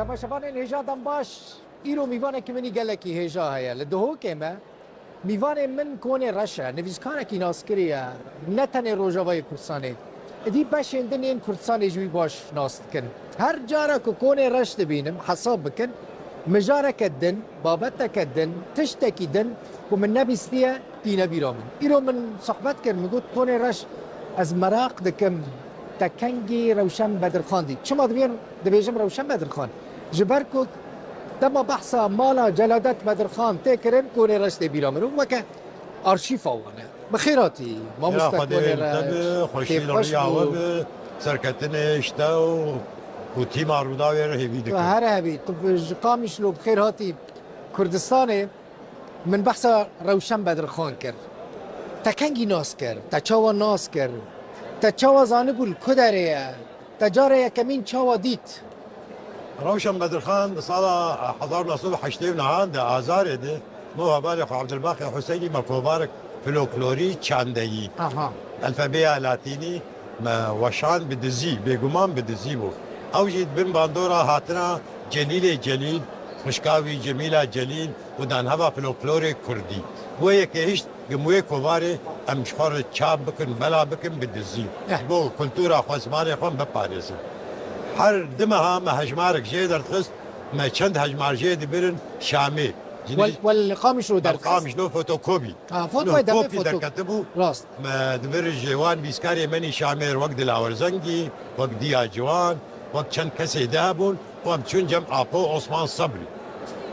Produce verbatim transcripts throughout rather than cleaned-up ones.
Temaşevanên hêja dem baş, îro mîvanekî min î gelekî hêja heye. Li Duhokê me, mîvanê min Konê Reş e, nivîskarekî naskirî ye, ne tenê Rojavayê Kurdistanê. Êdî beşên din ên Kurdistanê ji wî baş nas dikin. Her cara ku Konê Reş dibînim, hesab bikin, mijareke din, babeteke din, tiştekî din ku min nebîstiye, tîne bîra min. Îro min sohbet kir, min got, Konê Reş, ez meraq dikim, te kengî Rewşen Bedirxan dît? Çima dibên-, dibêjim Rewşen Bedirxan? Ji ber ku dema behsa mala Celadet Bedirxan tê kirin, Konê Reş tê bîra min û weke arşîfa wan e. Bi xêr hatî, mamoste Konê Reş. Xweşî li riya we bi, serketinê ji te û, û tîma Rûdawê re hêvî dikim. Her hebî, tu bi, ji Qamişlo bi xêr hatî Kurdistanê. Min behsa Rewşen Bedirxan kir. Te kengî nas kir? Te çawa nas kir? Te çawa zanibû li ku derê ye? Te carê yekemîn çawa dît? Rewşen Bedirxan di sala hezar û neh sed û heştê û neh de Azarê de, min û hevalê xwe Ebdulbaqî Huseynî me kovarek folklorî çandeyî. Aha. Alfabeya latînî me weşan bi dizî, bêguman bi dizî bû. Ew jî di bin bandora hatina Celîlê Celîl, xwişka wî Cemîla Celîl û danheva folklorê kurdî. Wê yekê hişt, gim wê kovarê em ji xwe re çap bikin, bela bikin bi dizî. Eh. Ji bo kultura xwe, zimanê xwe em biparêzin. Her du meha me hejmarek jê derdixist, me çend hejmar jê dibirin Şamê. Wel, wel, li Qamişlo derxist. Qamişlo fotokopî. Ha, foto-, Nuh demê kopî foto-, derketibû. Rast. Me di vir ji wan bîskarê menî Şamêr wek Dilawer Zengî, wek Diya Ciwan, wek çend kesê de hebûn û em çûn cem Apo Osman Sebrî.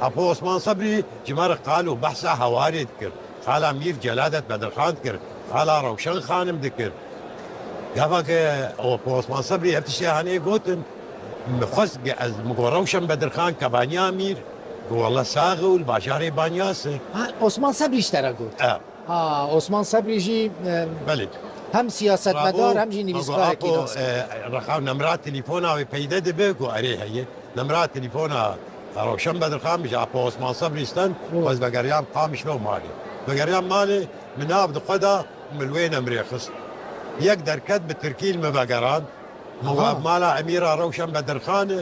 Apo Osman Sebrî ji me re qal û behsa hewarê dikir. Qala Mîr Celadet Bedirxan dikir. Qala Rewşen Xanim dikir. Gava ke Apo Osman Sebrî ev tiştê hanê gotin, min xwest ke ez, min got, Rewşen Bedirxan kebaniya Mîr, got, wele sax û li bajarê Banyas e. Ha, Osman Sebrî ji te re got? E. Ha, Osman Sebrî jî, e, Belê. Hem siyasetmedar, hem jî nivîskarekî nas. E, reqa nemra telefona wê peyde dibe ku erê heye. Nemra telefona Rewşen Bedirxan ji Apo Osman Sebrî stand, Hı. ez vegeriyam Qamişlo malê. Vegeriyam malê, min nav di xwe da, min wê nemrê xist. Yek derket bi tirkî li min vegeran. Min Aha. got, mala Emîra Rewşen Bedirxan e.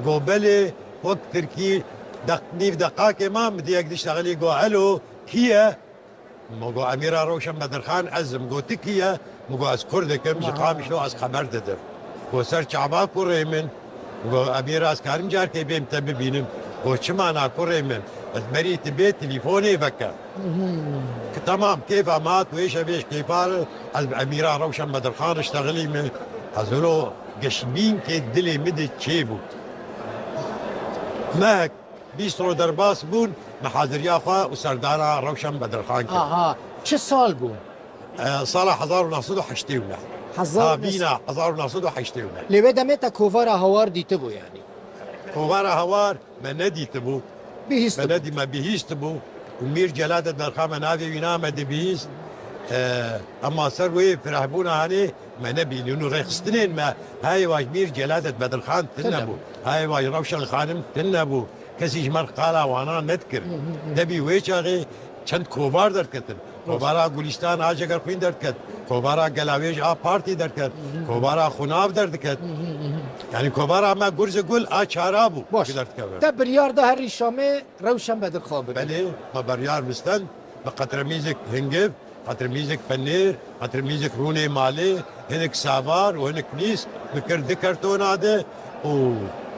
Got, belê, wek tirkî, deq-, nîv deqakê ma, min diyek diştexilî, got, elo, kî ye? Min got, Emîra Rewşen Bedirxan ez im. Got, tu kî ye? Min got, ez Kurdek im, ji Aha. Qamişlo ez xeber didim. Got, ser çava kurê min. Got, Emîra, ez karim carkê bêm te bibînim? Got, çima na kurê min? Ez berî tu bê telîfonê veke. Ki temam, kêfa me hat, wê şevê ji kêfa re ez bi Emîra Rewşen Bedirxan re ştexilî me. Ez wilo geşbînkê dilê min de çêbû. Mehek Bîst roj derbas bûn, me haziriya xwe û serdana Rewşen Bedirxan kir. Aha, çi sal bû? E, sala hezar û neh sed û heştê û neh. Hezar û neh sed. Havîna hezar û neh sed û heştê û neh. Lê wê demê te kovara Hawar dîtibû yanî? Kovara Hawar me nedîtibû. Bihîstibû. Me nedî, me bihîstibû. Û Mîr Celadet Bedirxan me navê wî na me dibihîst. E, ema ser wê firehbûna hanê me nebînî. Û rêxistinên me hayê waj Mîr Celadet Bedirxan tine bû. Tine bû. Hayê waj Rewşen Xanim tine bû. Kesî ji me re qala wana nedikir. Hı hı hı. Debî wê çaxê çend kovar derketin. Rast. Kovara Gulîstan a Jegerxwîn derket. Kovara Gelawêj a Partî derket. Hı hı. Kovara Xunav derdiket. Hı hı hı hı. Yanî kovara me Gurze Gul a Çara bû. Baş. Ki derdikeve. Te biryar da herî Şamê Rewşen Bedirxan bibî. Belê, me biryar bistend. Bi qetremîzek hingiv, qetremîzek penêr, qetremîzek rûnê malê, hinek savar û hinek nîsk, min kir di kertona de û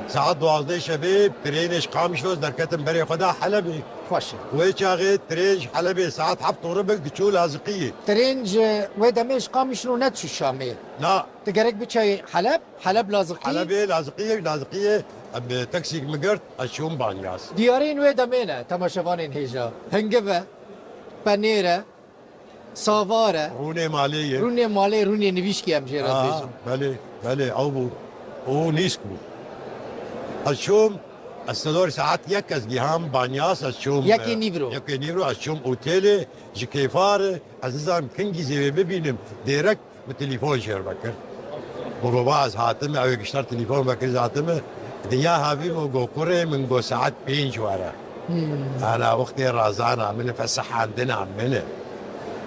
saet duwazdeh şevê trênê ji Qamişlo derketin berê xwe da Helebê. Xweş e. Wê çaxê trên ji Helebê saet heft ribik diçû Laziqiyê. Trên ji wê demê ji Qamişlo nediçû Şamê. Na. Tu gerek biçeyê Heleb, Heleb Laziqî. Helebê Laziqiyê, Laziqiyê, em, taksîk min girt, ez çûm Banyas. Diyarên wê demê ne, temaşevanên hêja. Hingiv e, penêr e, savar e. Rûnê malê ye. Rûnê malê, rûnê nivîşkî em jê re dibêjin. Belê, belê, ew bû. Û nîsk bû. Ez çûm, ez sedor saet yek ez giham Banyas, ez çûm, Yekê e, nîvro. Yekê nîvro, ez çûm otêlê, ji kêfa re, ez nizanim kengî zêwê bibînim. Dêrek Min telefon jê re vekir. Min got, "Baba, ez hatime." Ew ê giştar telefon vekir, ez hatime. Dinya havî min got, "Kurê min," got, "saet pênc were." Hmm. Ana wextê razana min, fesehandina min e.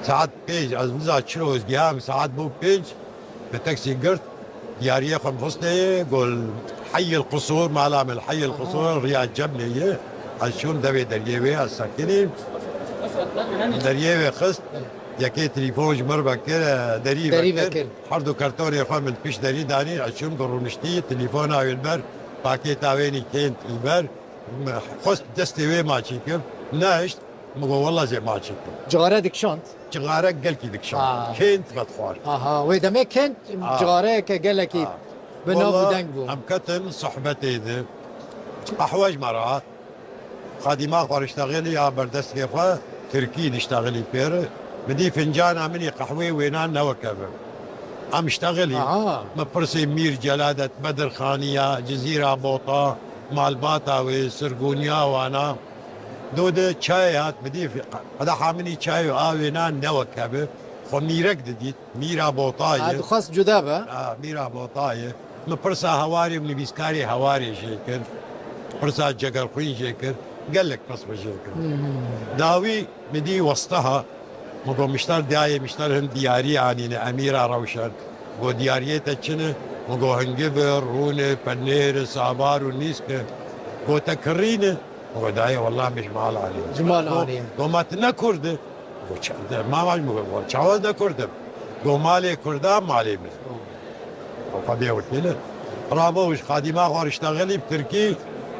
Saet pênc, ez niza çilo ez giham, saet bû pênc, bi taksî girt. Yariyê xwe xistê, got, Heyil Qusûr, mala min Heyil Qusûr, riya Cemlê ye. Ez çûm devê deriyê wê, ez sekinîm. Deriyê wê xist, yekê telefon ji min re vekir, e, derî Derî vekir. vekir. Her du kartonê xwe min pişt derî danî, ez çûm ku rûniştî, telefona wê li ber, pakêta wê nî kênt li ber. Xwest destê wê maçî kir, nehişt, min got, "Wela zê maçî kir." Cixare dikişand? Cixare gelkî dikişand. Ha. Kênt vedixwar. Aha, wê demê kênt Ha. cixareyeke gelekî Ha. bi nav û Wela deng bû. Em ketin sohbetê de. Qehwe ji me re hat. Xadîma xwe diştexilî ya berdestê xwe, tirkî diştexilî pêr. Min dî fincana min î qehwê wêna newekeve. Em diştexilî. Aha. Min pirsê Mîr Celadet, Bedirxaniya, Cizîra Bota, malbata wê, sirgûniya wana. Do de çayê hat, min dî qedeha min î çayê a wêna newekeve. Xwe mîrek didît. Mîra Botayê. Ha, dixwest cuda be. Ha, Mîra Botayê. Min pirsa hewarê û nivîskarê hewarê jê kir. Pirsa Cegerxwîn jê kir. Gelek pirs min jê kir. Hmm. Dawî min dî westiha. Min got, "Mişter dayê, mişter hin diyarî anîne, Emîra Rewşen." Got, "Diyariyê te çi ne?" Min got, "Hingiv e, rûn e, penêr e, sabar û nîsk e." Got, "Te kirî ne?" Min got, "Dayê, wela min ji mal anî." Ji mal Got, anî. Got, "Ma tu ne kurd e?" Got, "Ça-, de, ma vaj min got, çawa ne kurd im?" Got, "Malê kurda malê min." Got, "Xwedê wekîl e." Ramo ji xadîma xwe riştexilî bi tirkî,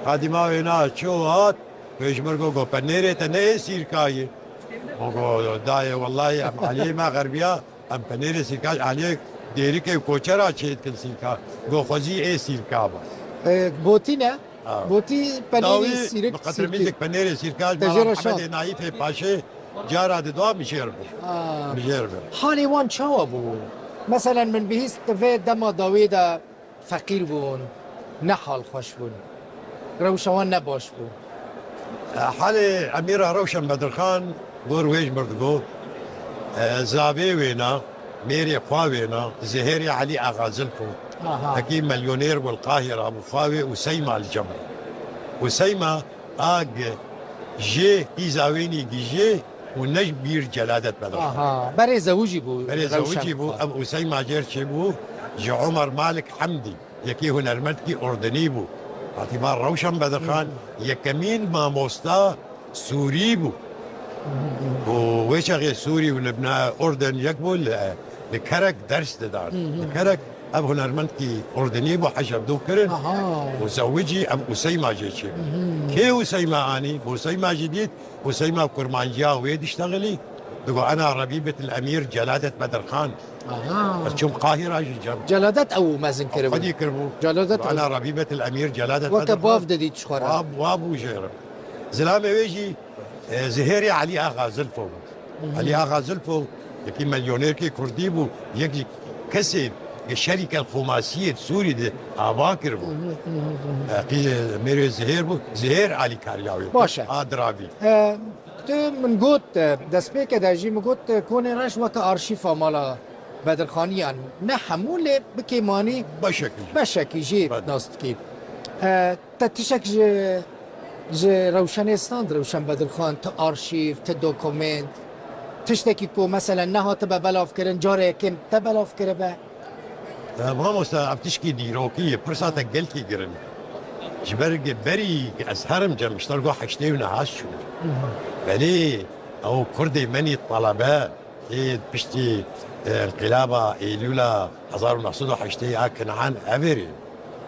xadîma wê na çû hat, wê ji min got, got, "Penêrê te ne ê sîrka ye?" Min got, "Dayê, wela em aliyê me xerbiya, em penêrê sîrka, aliyê dêrikê û koçera çêdikin sîrka." Got, "Xwezî ê sîrka be." E, botî ne? Ha. Botî penêrî Dawî sîrik bi qetremîzek sîrkî. Penêrê sîrka ji Te mala jê re şand. Mehemedê Naîfê Paşê cara di dua mijêr bir. Ha. Mijêr bir. Halê wan çawa bû? Meselen min bihîst vê dema dawê de feqîr bûn, ne hal xweş bûn. Rewşa wan ne baş bû. E, halê Emîra Rewşen Bedirxan gor wê ji mir digot, e, zavê wêna, mêrê xwa wêna, Zihêrê Elî Axa Zilfo. Aha. Hekî milyonêr bû li Qahira bû, xwa wê Useyma li cem bû. Useyma a gi jê qîza wê nî gijê û ne ji bîr Celadet Bedirxan. Aha, berê zewicî bû Berê Rewşen zewicî bû, Xan. Ev Useyma jêr çêbû, ji Omer Malik Hemdî, yekî hunermendkî Urdinî bû. Fatîma Rewşen Bedirxan, Hmm. yekemîn mamosta Sûrî bû. Û wê çaxê Sûrî û Libna Urdin yek bû, li, li Kerek ders didan. Hı hı. Li Kerek ev hunermendkî Urdinî bû, hej ev du kirin. Aha. Û zewicî ev Useyma jê çêbû. Hı hı. Kê Useyma anî? Useyma jî dît, Useyma kurmanciya wê diştexilî. Digo, "Ena Rebîbetil Emîr Celadet Bedirxan." Aha. Ez çûm Qahira jî cem. Celadet ew mezin kiribû. Xwedî kiribû. Celadet Digo, ew. "Ena Rebîbetil Emîr Celadet Weke Bedirxan." Bav didît ji xwe re. Wa, wa bû jê re. Zilamê wê jî E, Zihêrê Elî Axa Zilfo bû. Hı hı. Elî Axa Zilfo yekî milyonêrkê kurdî bû, yek ji kesên ke şerî kel Xûmasiyê di Sûrî de ava kiribû. Hı hı, hı hı, hı hı. E, qî-, mêrê Zihêr bû, Zihêr Elî kariya wê. Baş e. A diravî. E, tu min got, e, destpêke de jî min got, e, Konê Reş weke arşîfa mala Bedirxaniyan. Ne hemû lê bi kêmanî Beşekî jî. beşekî jî Belê. nas dikî. E, Te tiştek ji, ji Rewşenê stand, Rewşen Bedirxan, ti arşîv, ti dokument, tiştekî ku meselen nehatibe belavkirin, carê yekem te belavkiribe? E, mamoste, ev tişkî dîrokî ye, pirsa te gelkî girin. Ji ber ge-, berî ez herim cem, ji ter go heştê û neh ez çûm. Mhm. Belê, ew kurdê menî talebe, Ê piştî, e, înqilaba Eylûla hezar û neh sed û heştê a Kinan ev êrî.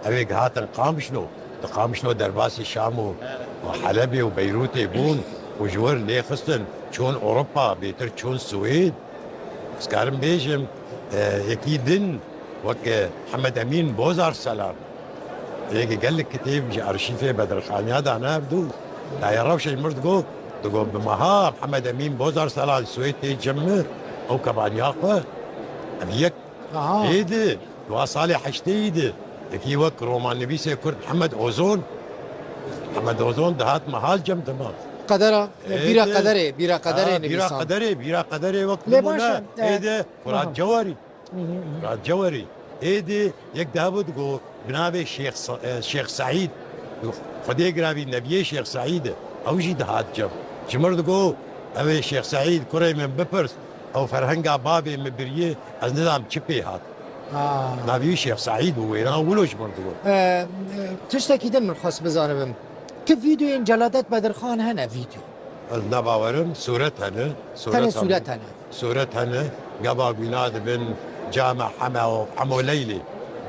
Ew ê gihatin Qamişlo. Di Qamişlo derbasî Şam û, û Helebê û Beyrûtê bûn û ji wir lê xistin çûn Ewropa, bêtir çûn Swêd. Ez karim bêjim, e, yekî din wek, e, Hemed Emîn Bozar Selan. Êgê gelek kitêb ji arşîfê Bedirxaniya dane ev dû. Dayê Rewşen ji mir digo, digo bi meha Mihemed Emîn Bozar Selan Swêd tê cem mi, ew kebaniya xwe, ev yek Aha. êdi, dua salê heştê yî di, yekî wek romannivîsê Kurd Mihemed Ozon, Mihemed Ozon dihat mehal cem dima. Qedera, Êdi. bîra qederê, bîra qederê Ha, bîra nivîsan. qederê, bîra qederê wek Lê nimûne, baş e, e, êdi, Furat aha. Cewarî. Hı hı hı. Murat Cewarî. Êdî yek daha bû digo bi navê Şêx Sa-, e, Şêx Seîd. Xwedê giravî neviyê Şêx Seîd e. Ew jî dihat cem. Ji mir digo, ew ê Şêx Seîd, kurê min bipirs, ew ferhenga bavê min biriye, ez nizam çi pê hat. Ah. Navî wî Şêx Seîd bû, wêna wilo ji min digot. E, e, tiştekî din min xwest bizanibim. Ti vîdeoyên Celadet Bedirxan hene vîdeo? Ez ne bawerim, sûret hene. Tenê sûret hene. Sûret hene. Gava wîna dibin Came Hemo, Hemo Leylê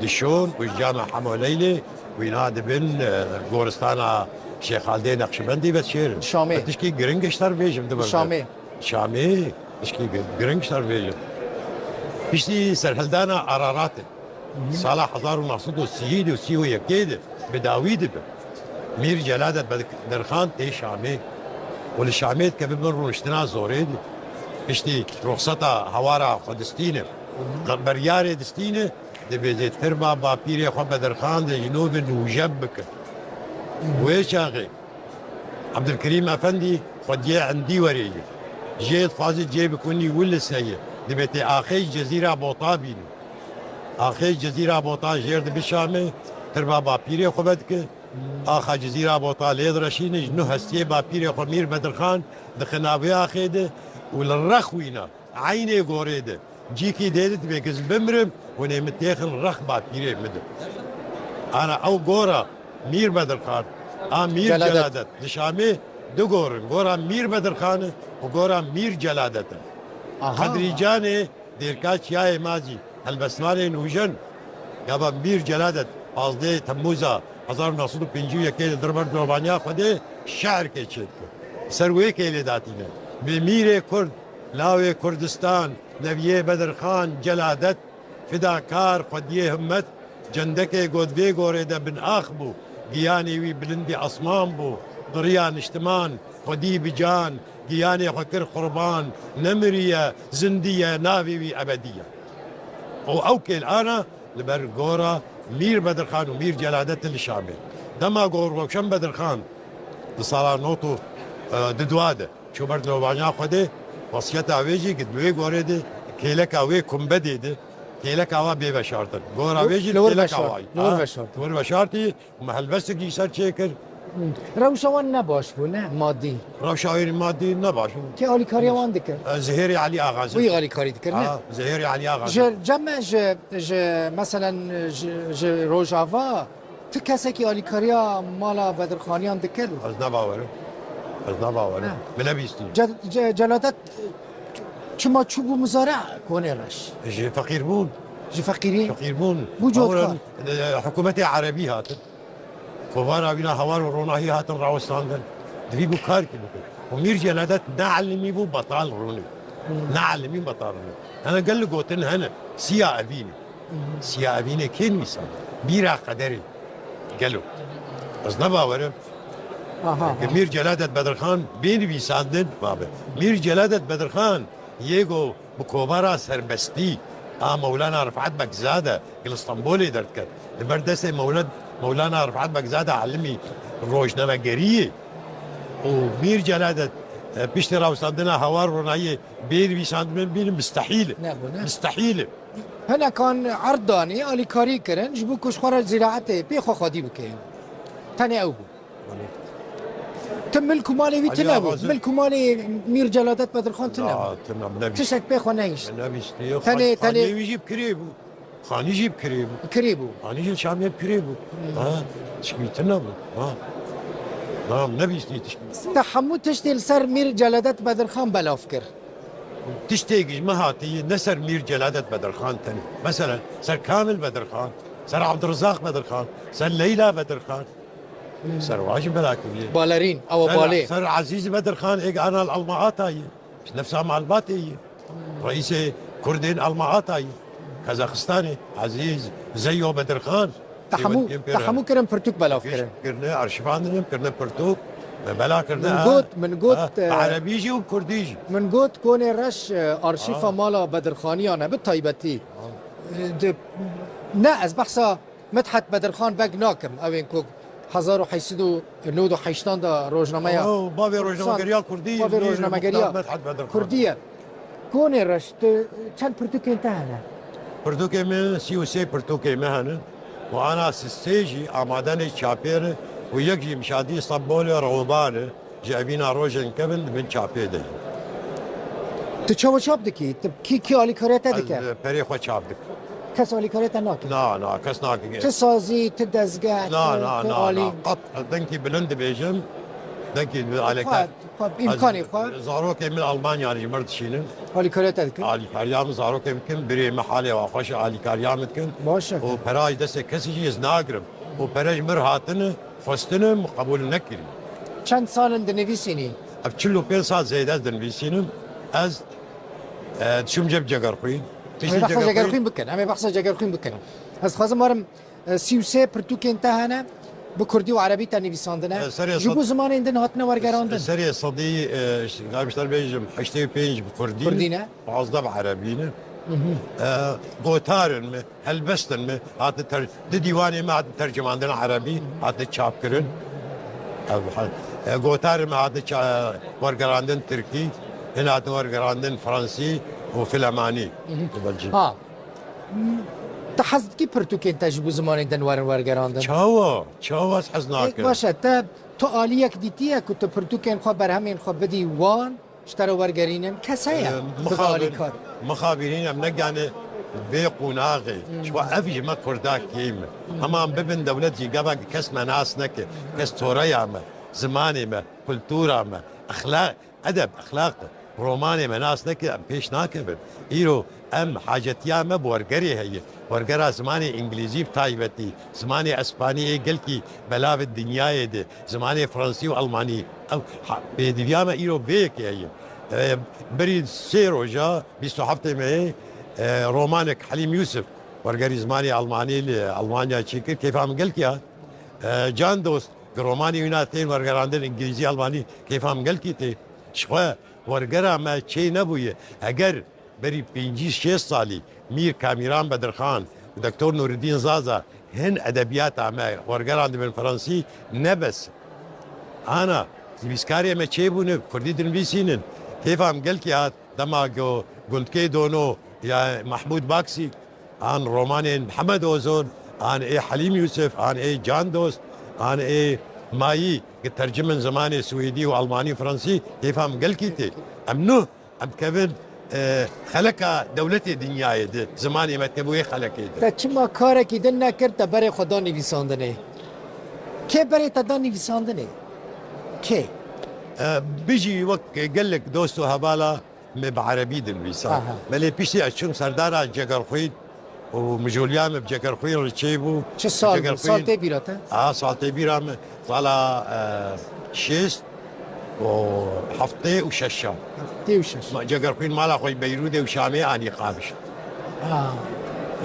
dişon û ji Came Hemo Leylê wîna dibin, e, goristana Şêx Xaldê Neqşibendî ve şêrin. Şamê. Tişkî giring ji te re bêjim di ber de. Şamê. Şamê, tişkî giring ji te re bêjim. Piştî serhildana Araratê. Sala hezar û neh sed û sî û yekê de bi dawî dibe. Mîr Celadet Bedirxan tê Şamê û li Şamê dikeve bin rûniştina zorê de. Piştî ruxseta hawara xwe distîne, beryarê distîne, dibêje tirba bapîrê xwe Bedirxan de ji nû ve nûjen bike. Wê çaxê Ebdulkerîm Efendî xwediyê endî werê ye. Jê dixwaze cê bikunî wile se ye. Dibê tê axê ji Cezîra Bota bîne. Axê ji Cezîra Bota jêr dibe Şamê, tirba bapîrê xwe vedike. Axa Cezîra Bota lê direşîne, ji nû hestiyê bapîrê xwe Mîr Bedirxan dixe navê axê de û li rex wîna eynê gorê de cîkî dê de dibê ez bimrim, hûn ê min têxin rex bapîrê min de. Ana ew gora Mîr Bedirxan a Mîr Celadet. Celadet. Li Şamê du gor in. Gora Mîr Bedirxan e û gora Mîr Celadet e. Aha. Qedrîcanê Dêrka Çiyayê Mazî, helbestvanê nûjen, gava Mîr Celadet pazdeh Temmûza hezar û neh sed û pêncî û yekê li derbar dirovaniya Xwedê şe'rkê çêdike. Ser wê kêlê datîne. Bê mîrê Kurd, lawê Kurdistan, Neviyê Bedirxan, Celadet, fidakar, xwediyê himmet, cendekê got vê gorê de bin ax bû, giyanê wî bilindî esman bû, diriya niştiman, xwedî bi can, giyanê xwe kir qurban, nemiriye, zindî ye, navê wî ebedî ye. Û ew kêl ana li ber gora Mîr Bedirxan û Mîr Celadet li Şamê. Dema ku Rewşen Bedirxan di sala nod û, e, di dua de çû ber dirovaniya Xwedê, wesiyeta wê jî ku di wê gorê de kêleka wê kumbedê de, kêleka wa bê veşartin. Gora wê jî li wir kêleka veşart-, wa yî. Li wir Ha, veşartin. Li wir veşartî. Me helbestekî ser çêkir. Hmm. Rewşa wan ne baş bû, ne madî. Rewşa wê madî ne baş bû. Kê alîkariya wan dikir? E, Zihêrê Elî Axa. Wî alîkarî dikir, ne? Ha, Zihêrê Elî Axa. Ji cem me ji, ji, meselen, ji, ji Rojava ti kesekî alîkariya mala Bedirxaniyan dikir? Ez ne bawerim. Ez ne bawerim. Ne. Min nebîstî. Ce-, ce-, Celadet çima çûbû mizare konê reş? Ji feqîrbûn. Ji feqîrî? Feqîrbûn. Bû cot Ewran, kar. E, hikûmetê Erebî hatin. Kovara wîna hawar û ronahî hatin rawestandin. Divî bû karkî bike. Û Mîr Celadet ne elimî bû betal rûnî. Hmm. Ne elimî betal rûnî. Hene gelek gotin hene. Siya evînî. Hmm. Siya evînê kê nivîsand? Bîra qederê. Gelo. Ez ne bawerim. Aha. Ke Mîr Celadet Bedirxan bê nivîsandin, babe. Mîr Celadet Bedirxan yê go bi kovara serbestî a Mewlana Rifat Bekzade, ki li Stenbolê derdiket. Li ber destê Mewled-, Mewlana Rifat Bekzade alimî rojnamegeriyê û Mîr Celadet, e, piştî rawestandina Hawar Ronayê bê nivîsandin bînin mistehîl e. Ne, bu ne? Mistehîl e. Hinekan erd danî, alîkarî kirin, ji bo ku ji xwe re zîraetê pê xwe xwedî bike. Tenê ew bû. Ti milk û malê wî Elî tine bû. Axazin. Milk û malê Mîr Celadet Bedirxan tine bû. Na, tine bû, nebîst. Tiştek pê xwe nehişt. Nebîst. Tenê, Xan-, tenê xaniyê wî jî bi kirê bû. Xanî jî bi kirê bû. Kirê bû. Xanî jî Şamê bi kirê bû. Hmm. Ha, çikî tine bû. Ha. Na, nebîst tişkî. Te hemû tiştê li ser Mîr Celadet Bedirxan belav kir. Tiştê ji me hatiye ne ser Mîr Celadet Bedirxan tenê. Meselen, ser Kamil Bedirxan, ser Abdurrizaq Bedirxan, ser Leyla Bedirxan. Ser wan jî bela kiriye. Balerîn, ew Ser, balê. Ser Ezîz Bedirxan, êk ana li Alma Atayê. Nefsa malbatê ye. Reîsê Kurdên Alma Atayê. Kazaxistanê, Ezîz Zeyo Bedirxan. Te hemû, Hêwendiyên te pêre. Hemû kirin pirtûk belav kirin. Kirine, arşîvandin, kirine pirtûk. Me bela kirine, Min ha. Got, min got, Ha, e, erebî jî û kurdî jî. Min got, Konê Reş, e, arşîfa Ha. Mala Bedirxaniyan e, bi taybetî. Ha. E, de, ne, ez behsa Midhet Bedirxan Beg nakim, ew ên ku hezar û heşt sed û nod û heştan de rojnameya Ew, bavê rojnamegeriya Kurdî, Bavê mîr rojnamegeriya Muxtar Midhet Bedirxan. Kurdî ye. Konê Reş, tu çend pirtûkên te hene? Pirtûkê min sî û sê pirtûkê me hene û ana sê jî amadenê çapê ne û yek jî Mişadî Stenbolê Rewban e. Ji evîna rojên kevin di bin çapê de. Tu çawa çap dikî? Tu kî, kî alîkariya te dike? Ez, e, perê xwe çap dikim. Kes alîkarê te nake. Na, na, kes nake. Ti sazî, ti dezgeh, Na, ti, na, ti na, alî. Na. Qet dengkî bilind dibêjim. Dengkî bi alîkar. Xwe, xwe, bi îmkanê xwe. Zarokê min Almanya jî mir dişînin. Alîkariya te dikin? Alîkariya min zarokê min dikin, birê min halê wa xweş e, alîkariya min dikin. Baş e. Û pera ji destê kesî jî ez nagirim. Û pere ji mir hatine, xwestine, min qebûl nekirî. Çend sal in dinivîsînî? Ev çil û pênc sal zêde ez dinivîsînim. Ez, e, diçûm cem Cegerxwîn. Em ê behsa Cegerxwîn bikin. Em ê behsa Cegerxwîn bikin. Ez dixwazim werim, e, sî û sê pirtûkên te hene, bi kurdî û erebî te nivîsandine. E, serê Ji sed- bo zimanên din hatine wergerandin. Serê sedî, e, işte, Gamişler bêjim, heştê û pênc bi kurdî. Kurdî ne? Pazdeh bi erebî ne. E, gotarin mi? Helbestin mi? Hate ter-, di dîwanê me hate tercimandin erebî, hate çapkirin. Ev ha-, e, gotarê me hate ça-, wergerandin tirkî, hin hate wergerandin fransî û filemanî. Belcî. Ha. Te hez dikî pirtûkên te ji bo zimanên din werin wergerandin? Çawa? Çawa ez hez nakim? Ê, baş e, te tu aliyek dîtiye ku tu pirtûkên xwe, berhemên xwe bidî wan? Ji te re wergerînin kes heye? Ee, Bibe mixabin, alîkar. Mixabînîn em negane vê qonaxê. Hmm. Ji xwe ev ji me Kurda kêm e. Hmm. Hema em bibin dewlet jî gava kes me nas neke. Kes toreya me, zimanê me, kultura me, exla-, edeb, exlaq, romanê me nas neke, em pêş nakevin. Îro em hacetiya me bi wergerê heye. Wergera zimanê îngilîzî bi taybetî, zimanê espanî ê gelkî belavê dinyayê de, zimanê fransî û almanî. Ew ha-, pêdiviya me îro vê yekê heye. E, berî sê roja, bîst û heftê mehê, e, romanek Helîm Yûsif, wergerî zimanê almanî li Almanya çêkir, kêfa min gelkî hat. E, Can Dost, ki romanê wîna tên wergerandin îngilîzî, almanî, kêfa min gelkî tê. Ji xwe wergera me çê nebûye. Eger Berî pêncî şêst salî Mîr Kamîran Bedirxan û Doktor Nûreddîn Zaza hin edebiyata me wergerandibin fransî, ne bes. Ana, nivîskarê me çêbûne, kurdî dinivîsînin. Kêfa min gelkî hat, dema go Gundkê Dono ya Mahmûd Baksî, an romanên Mihemed Ozon, an ê Helîm Yûsif, an ê Can Dost, an ê Mayî, ki tercimin zimanê Swêdî û Almanî û Fransî, kêfa min gelkî tê. Em nuh Em dikevin, e, xeleka dewletê dinyayê di zimanê me dikeve wê xelekê de. Te çima karekî din nekir, te berê xwe da nivîsandinê? Kê berê te da nivîsandinê? Kê? E, bijî wek gelek dost û hevala me bi erebî dinivîsan. Aha. Me lê piştî ez çûm serdana Cegerxwîn, û mijoliya me bi Cegerxwîn re çêbû. Çi sal bû? Cegerxwîn. Sal tê bîra te? A, sal tê bîra me. Sala, e, şêst û heftê û şeş a. Heftê û şeş. Ma Cegerxwîn mala xwe yê Beyrûdê û Şamê anî Qamişlo. A.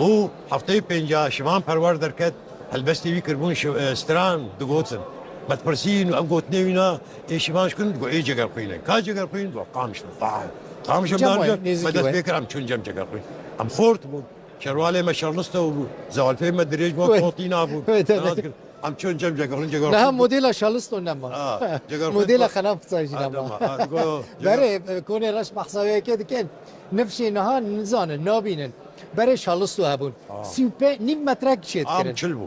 Û heftê û pênc a Şivan Perwer derket, helbestê wî kirbûn şi-, e, stran digotin. Me dipirsîn, ev gotinê wîna, ê Şivan ji ku ne? Digot, ê Cegerxwîn e. Ka Cegerxwîn? Digot, Qamişlo. Tah. Qamişlo. Cem me wayê, nêzîkî me dest wayê. Pê kir, em çûn cem Cegerxwîn. Em xort bûn. Şerwalê me şerlisto bû, zalfê me dirêj bû, Evet. Kotîna bû. Evet, evet. Nas kir, em çûn cem Cegerxwîn, Cegerxwîn. Niha modela şerlisto nema. Ha, Cegerxwîn Modela ko-, xenaf qisa jî ha, nema. Dema, ha, digo, Ceger- Berê, e, konê reş behsa wê yekê dikin. Nifşê niha nizanin, nabînin. Berê şerlisto hebûn. Ha. Sî û pênc, nîv metrek çê dikirin. Am çil bû.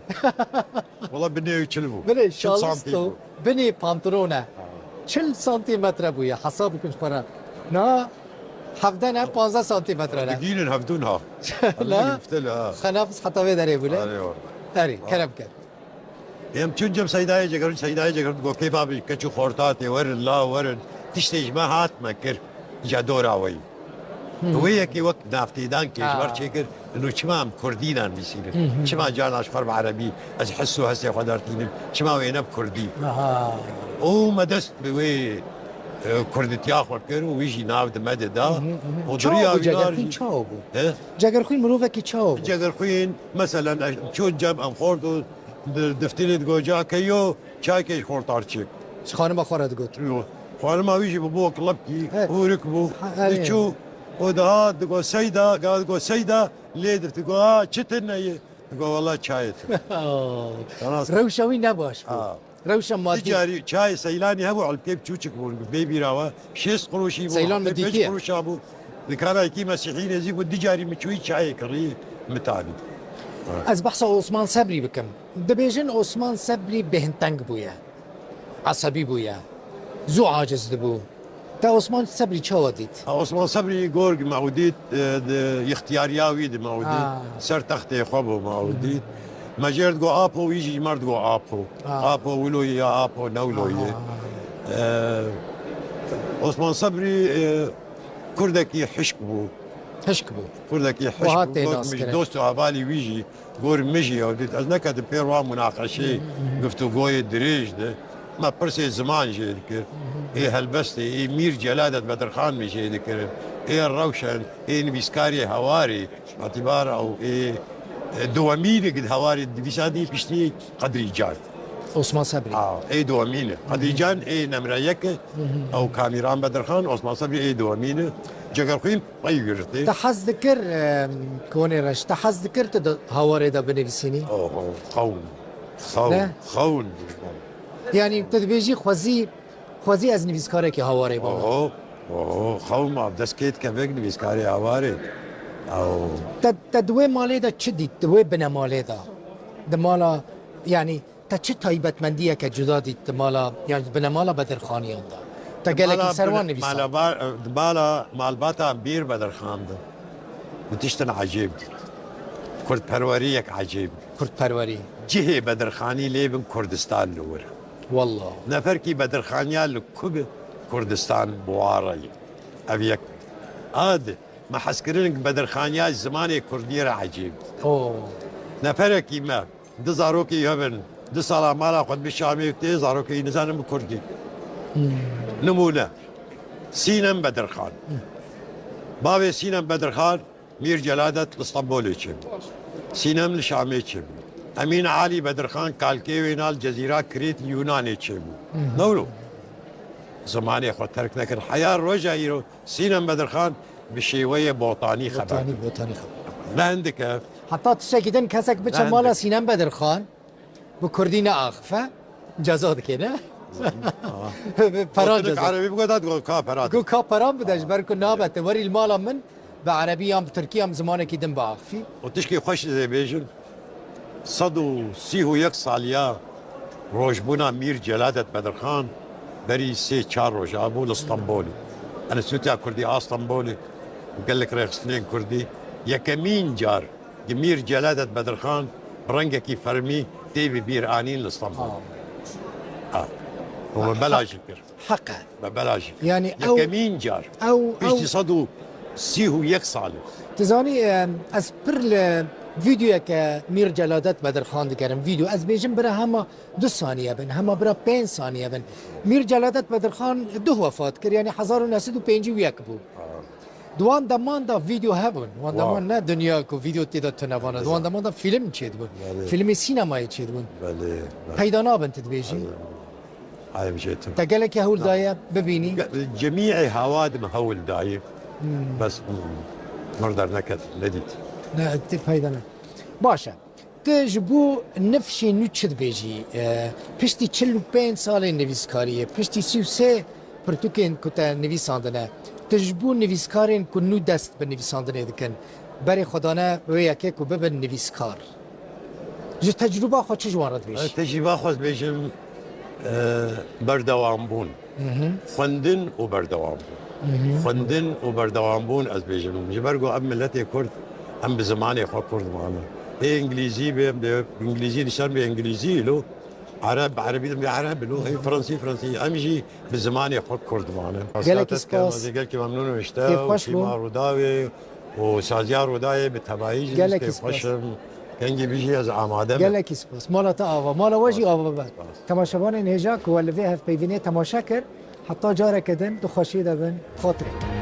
Wala binê wî çil bû. Binê şalisto, binê pantolon e. Çil santimetre bûye. Hesab bikin ji xwe re. Na hevde ne, panzdeh santimetre ne. Digînin hevdûn ha. Na. Hevdûn gifte le ha. Xenafis heta vê derê bû le. Erê, wala. Erê, kerem ker. Em çûn cem Seydayê Cegerû, Seydayê Cegerû got, kêfa bî, keç û xorta tê, werin la, werin. Tiştê ji me hat me kir. Îca dora we yî. Hmm. Wê yekê wek navtêdan kê ji ber Ha. çêkir, ino çima em kurdî nanivîsînin? Hı hı. Çima carna ji xwe re bi erebî, ez his û hesê xwe dertînim? Çima wê ne bi kurdî? Aha. Û me dest bi wê, e, kurditiya xwe kir û wî jî nav di me de da. Hı hı, hı hı. Û Çawa diriya bû wî Cegerxwîn, nar jî çawa bû? He? Cegerxwîn mirovekî çawa bû? Cegerxwîn, meselen, em çûn cem em xort û di-, diftinê digot, ca keyo, çayekê ji xortar çêk. Ji xanima xwe re digot. Yo. Xanima wî jî bûbû wek lepkî, Evet. hûrik bû. Ha, erê. Diçû û dihat digot, Seyda, gava digot, Seyda, lê dift, digot, "A, çi tune ye?" Digot, "Wela çayê tune." Xelas. Rewşa wî ne baş bû. Ha. Rewşa madî. Dicarî çayê Seylanî hebû, elbkê biçûçik bûn, bê bîra we, şêst quruşî bû, Seylan heftê pênc dîtiye. Quruşa bû. Dikana yekî mesîhî nêzîk bû, dicarî min çûyî çayê kirî, min tanî. Ha. Ez behsa Osman Sebrî bikim. Dibêjin Osman Sebrî bêhnteng bûye. Esebî bûye. Zû aciz dibû. Te Osman Sebrî çawa dît? Ha, Osman Sebrî gor me û dît, e, di ixtiyariya wî di me û dît. Ha. Ser textê xwe bû me û dît. Me jê re digot Apo, wî jî me re digot Apo. Ha. Apo wilo ye ya Apo ne wilo ye. Ha. E, Osman Sebrî, e, kurdekî hişk bû. Hişk bû. Kurdekî hişk bû. Wiha tê nas kirin. Dost û hevalî wî jî Gor min jî ew dît. Ez neketim pêr wan munaqeşeyê, guftûgoyê dirêj de. Me pirsê ziman jê dikir. Ê helbestê, ê Mîr Celadet Bedirxan min jê dikirin. Ê Rewşen, ê nivîskarê Hewarê, Fatîbar ew ê, ê duwemîn di Hewarê nivîsandî piştî Qedrî Can. Osman Sebrî. A, ê duwemîn e. Qedrî Can ê nemre yek e. Ew Kamîran Bedirxan, Osman Sebrî ê duwemîn e. Cegerxwîn Pey girtî. Te hez dikir, em, Konê Reş, te hez dikir tu di Hawarê de binivîsînî? Oho, xewn. Xewn. Ne? Xewn. Yanî tu dibêjî xwezî, xwezî ez nivîskarekî Hawarê bim. Oho, oho, xewn ma dest kê dikevek nivîskarê Hawarê. Ew. Te, te di wê malê de çi dît, di wê binemalê de? Di mala, yanî Te çi taybetmendiyeke cuda dît di mala, yan binemala Bedirxaniyan de? Te gelekî ser wan nivîsand. Mala ba-, di mala malbata Mîr Bedirxan de. Bi tiştin ecêb dît. Kurdperweriyek ecêb dît. Kurdperwerî. Cihê Bedirxanî lê bin Kurdistan li wir. Wallah. Neferkî Bedirxaniya li ku bi Kurdistan buwara ye. Ev yek. Ad, me hezkirin Bedirxaniya zimanê Kurdî re ecêb dît. Oo. Neferekî me Du zarokê hebin, du sala mala xwe bi Şamê tê, zarokê wî nizanin bi Kurdî. Nimûne, Sînem Bedirxan. Bavê Sînem Bedirxan, Mîr Celadet li Stenbolê çêbû. Sînem li Şamê çêbû. Emîn Alî Bedirxan, kalkê wê nal Cezîra Krît Yûnanê çêbû. Newro. Zimanê xwe terk nekir. Heya roja îro Sînem Bedirxan bi şêweyê botanî xeber Botanî, dide. Botanî xeber. Ne hindik e. Heta tiştekî din kesek biçe Ne mala hindik. Sînem Bedirxan, bi kurdî neaxife, ceza dike, ne? Aha. Pera Otunik ceza. Erebî bike, dat go ka pera. Go ka pera bide, ji ber ku nabe te werî li mala min, bi erebî yan bi tirkî yan bi zimanekî din biaxifî. Û tişkî xweş dê bêjin. Sed û sî û yek saliya rojbûna Mîr Celadet Bedirxan berî sê çar roja bû li Stenbolê. Enstîtuya Kurdî a Stenbolê û gelek rêxistinên Kurdî yekemîn car di Mîr Celadet Bedirxan bi rengekî fermî tê bi bîr anîn li Stenbolê. Ha. Ha. Û me bela jî kir. Heq e. Me bela jî kir. Yanî ew, Yekemîn car. Ew, ew Piştî sed û sî û yek salî. Tu zanî, em, ez pir li vîdeoyeke Mîr Celadet Bedirxan digerim. Vîdeo, ez bêjim bira hema du saniye bin, hema bira pênc saniye bin. Mîr Celadet Bedirxan duh wefat kir, yanî hezar û neh sed û pêncî û yek bû. Ha. Di wan deman de vîdeo hebûn. Wan Wa. Deman ne dinya ku vîdeo tê de tune vana. Di wan Güzel. Deman de fîlm çêdibûn. Belê. Fîlmê sînemayê çêdibûn. Belê, belê. Peyda nabin, tu dibêjî. Belê. Hayır, bir şey ettim. Te gelekî hewl daye bibînî? Ge-, cemîê hewa di min hewl dayê. Hmm. Bes, hmm, mir derneket, nedît. Ne, tê peyda ne. Baş e. Tu ji bo nifşê nû çi dibêjî? E, piştî çil û pênc salên nivîskariyê, piştî sî û sê pirtûkên ku te nivîsandine, tu ji bo nivîskarên ku nû dest bi nivîsandinê dikin, berê xwe dane wê yekê ku bibin nivîskar? Ji tecrûba xwe çi ji wan re dibêjî? Ez tecrûba xwe dibêjim, e, berdewambûn. Xwendin û berdewambûn. Xwendin û berdewambûn ez bêjim. Ji ber ku em miletê Kurd, em bi zimanê xwe Kurd mane. Ê Îngilîzî be, em dê Îngilîzî nişan be Îngilîzî lo, Ereb, Erebî be Ereb lo, ê Fransî, Fransî. Em jî bi zimanê xwe Kurd mane. Gelekî spas. Gelekî memnûn im ji te û tîma Rûdawê û saziya Rûdawê bi temayî jî Gelekî spas. Kengî bijî ez amade me. Gelekî spas. Mala te ava. Mala we jî ava be. Spas. Temaşevanên hêja ku we li vê hevpeyvînê temaşe kir, heta careke din di xweşiyê de bin. Xatirê.